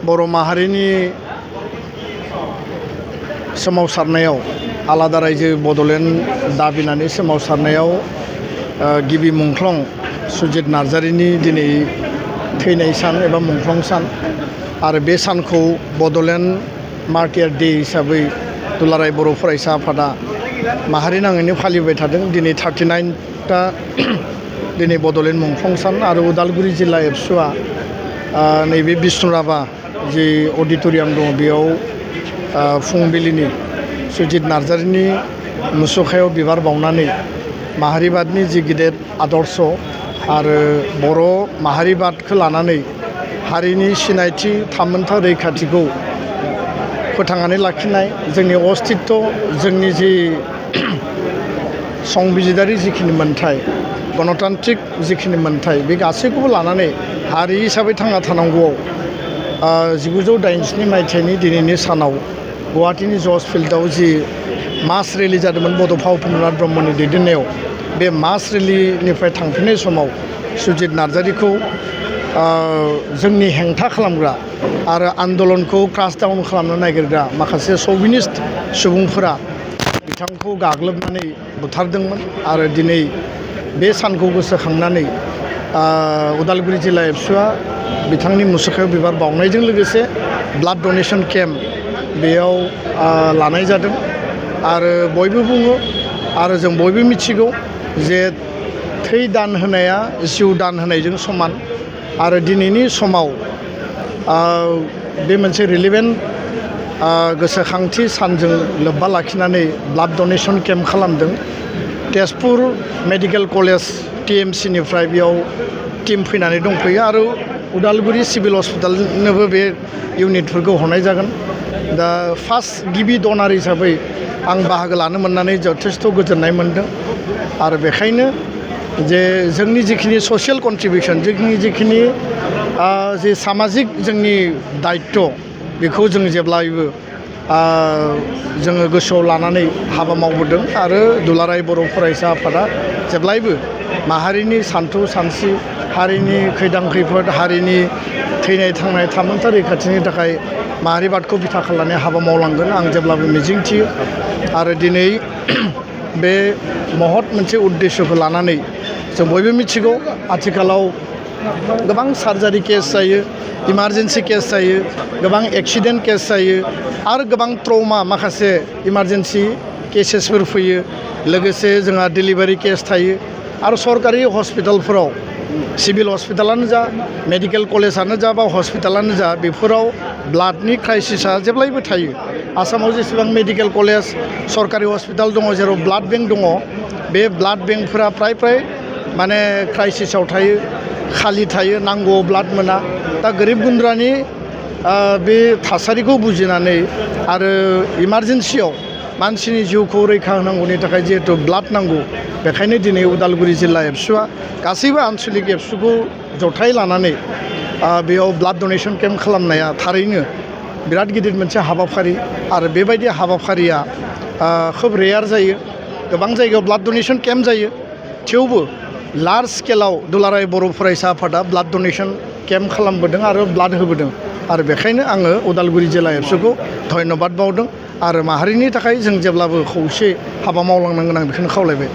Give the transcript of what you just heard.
बर' माहारिनि सोमावसारनायाव आलादा रायजो बड'लेण्ड दाबिनानै सोमावसारनायाव गिबि मुंख्लं सुजित नार्जारिनि दिनै थैनाय सान एबा मुंख्लं सान आरो बे सानखौ बड'लेण्ड मार्टियार डे हिसाबै दुलाराय बर' फरायसा आफादा माहारि नाङैनो फालिबाय थादों। दिनै 39टा दिनै बड'लेण्ड मुंख्लं सान आरो उदालगुरि जिल्ला एबसुआ नैबे बिष्णुराभा जि अडिट'रियाम दङ बेयाव फुंबिलिनि सुजित नार्जारिनि मुसुखायाव बिबार बावनानै माहारिबादनि जि गिदिर आदर्श आरो बर' माहारिबादखौ लानानै हारिनि सिनायथि थामोनथा रैखाथिखौ फोथांनानै लाखिनाय जोंनि अस्तित्व जोंनि जि संबिजिदारि जिखिनि मोन्थाय गणतान्त्रिक जिखिनि मोन्थाय बे गासैखौबो लानानै हारि हिसाबै थांना थानांगौआव 1987 मायथाइनि दिनैनि सानाव गुवाहाटीनि जज फिल्डआव जि मास रेलि जादोंमोन बड'फा उपेन्द्रनाथ ब्रह्मनि दैदेननायाव बे मास रेलिनिफ्राय थांफिननाय समाव सुजित नार्जारिखौ जोंनि हेंथा खालामग्रा आरो आन्दलनखौ क्रास डाउन खालामनो नागिरग्रा माखासे शौभिनिस्ट सुबुंफोरा बिथांखौ गाग्लोबनानै बुथारदोंमोन आरो दिनै बे सानखौ गोसोखांनानै उदालगुरि जिल्ला एबसुआ बिथांनि मुसुखायाव बिबार बावनायजों लोगोसे ब्लाड डनेशन केम्प बेयाव लानाय जादों आरो बयबो बुङो आरो जों बयबो मिथिगौ जे थै दान होनाया जिउ दान होनायजों समान आरो दिनैनि समाव बे मोनसे रिलेभेन्ट गोसोखांथि सानजों लोब्बा लाखिनानै ब्लाड डनेशन केम्प खालामदों। तेजपुर मेडिकेल कलेज TMCनिफ्राय बेयाव टिम फैनानै दंफैयो आरो उदालगुरि सिभिल हस्पिटालनोबो बे इउनिटफोरखौ हरनाय जागोन। दा फार्स्ट गिबि डनार हिसाबै आं बाहागो लानो मोननानै जथेस्थ' गोजोननाय मोनदों आरो बेखायनो जे जोंनि जिखिनि ससियेल कन्ट्रिबिउसन जोंनि जिखिनि जे सामाजिक जोंनि दायित्व बेखौ जों जेब्लायबो जोङो गोसोआव लानानै हाबा मावबोदों आरो दुलाराय बर' फरायसा आफादा जेब्लायबो माहारिनि सानथौ सानस्रि हारिनि खैदां खैफोद हारिनि थैनाय थांनाय थामोनथा रैखाथिनि थाखाय माहारिबादखौ बिथा खालामनानै हाबा मावलांगोन आं जेब्लाबो मिजिंथियो आरो दिनै बे महत मोनसे उद्देश्यखौ लानानै जों बयबो मिथिगौ आथिखालाव गोबां सार्जारि केस जायो इमारजेन्सि केस जायो गोबां एक्सिडेन्ट केस जायो आरो गोबां ट्रमा माखासे इमारजेन्सि केसेसफोर फैयो लोगोसे जोंहा डिलिभारि केस थायो आरो सरकारि हस्पिटालफोराव सिभिल हस्पिटालानो जा मेडिकेल कलेजानो जा बा हस्पिटालानो जा बेफोराव ब्लाडनि क्राइसिसा जेब्लायबो थायो। आसामाव जेसेबां मेडिकेल कलेज सरकारि हस्पिटाल दङ जेराव ब्लाड बेंक दङ बे ब्लाड बेंकफोरा फ्राय माने क्राइसिसाव थायो खालि थायो नांगौआव ब्लाड मोना। दा गोरिब गुन्द्रानि बे थासारिखौ बुजिनानै आरो इमारजेन्सियाव मानसिनि जिउखौ रैखा होनांगौनि थाखाय जिहेतु ब्लाड नांगौ बेखायनो दिनै उदालगुरि जिल्ला एबसुआ गासैबो आनसलिक एबसुखौ जथाय लानानै बेयाव ब्लाड डनेशन केम्प खालामनाया थारैनो बिराद गिदिर मोनसे हाबाफारि आरो बेबायदि हाबाफारिया खोब रेयार जायो। गोबां जायगायाव ब्लाड डनेशन केम्प जायो थेवबो लार्ज स्केलाव दुलाराय बर' फरायसा आफादा ब्लाड डनेशन केम्प खालामबोदों आरो ब्लाड होबोदों आरो बेखायनो आङो उदालगुरि जिल्ला एबसुखौ धन्यबाद बावदों आरो माहारिनि थाखाय जों जेब्लाबो खौसे हाबा मावलांनांगोन आं बेखौनो खावलायबाय।